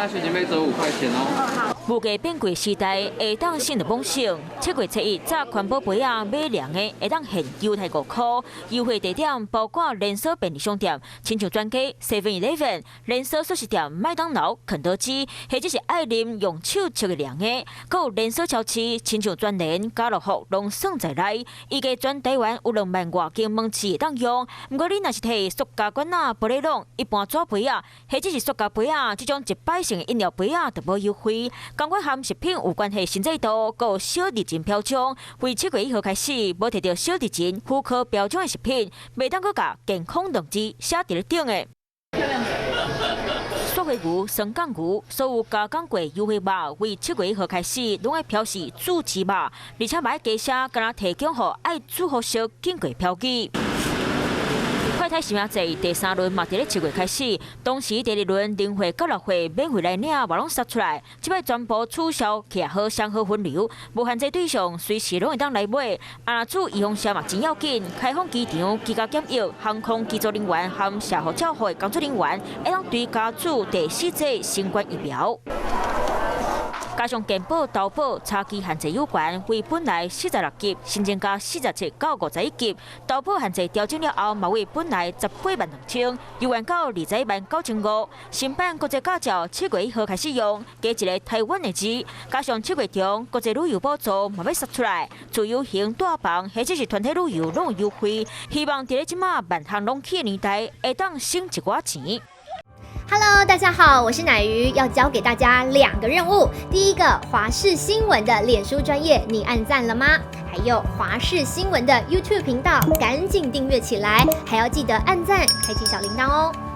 在現金杯折5塊錢哦。物價變貴時代，會當省就罔省。7月7日早環保杯仔買涼的，會當現優待5箍。優惠地點包括連鎖便利商店，親像全家、Seven Eleven、連鎖速食店、麥當勞、肯德基，或者是愛啉用手沖的涼的，閣有連鎖超市，親像全聯、家樂福，攏算在內。預計全台灣有2萬外間門市會當用。毋過你若是提塑膠罐仔、玻璃籠、一般紙杯仔，或者是塑膠杯仔，這種一擺性的飲料杯仔，就無優惠。仝款和食品有關係新制度，閣有小日前標章，為7月1號開始，無提著小日前符合標準的食品，袂當閣共健康兩字寫佇咧頂的。雪花牛、酸絳牛，所有加工過優惠肉，為7月1號開始，攏愛標示注飼肉，而且嘛愛加寫，敢若提供予愛煮予熟經過標記。快篩實名制第三輪嘛，佇咧7月開始，當時第二輪0歲到6歲免費來領，嘛攏殺出來。這擺全部取消，徛好上好分流，無限制對象，隨時攏會當來買。啊，若注預防射嘛真要緊，開放機場、居家檢疫、航空機組人員和社福照護的工作人員，會當追加注第四劑新冠疫苗。加上健保、投保、差距限制有關，為本來46級，新增加47到51級。投保限制調整了後，嘛為本來18萬2千，優惠到21萬9千5。新版國際駕照7月1號開始用，加一個台灣的字。加上7月中國際旅遊補助嘛欲殺出來，自由行、帶房或者是團體旅遊攏有優惠。希望佇咧這馬萬項攏起的年代，會當省一寡錢。 Hello，大家好，我是奶魚，要交給大家兩個任務。第一個，華視新聞的臉書專頁，你按讚了嗎？還有華視新聞的 YouTube 頻道，趕緊訂閱起來，還要記得按讚，開啟小鈴鐺哦。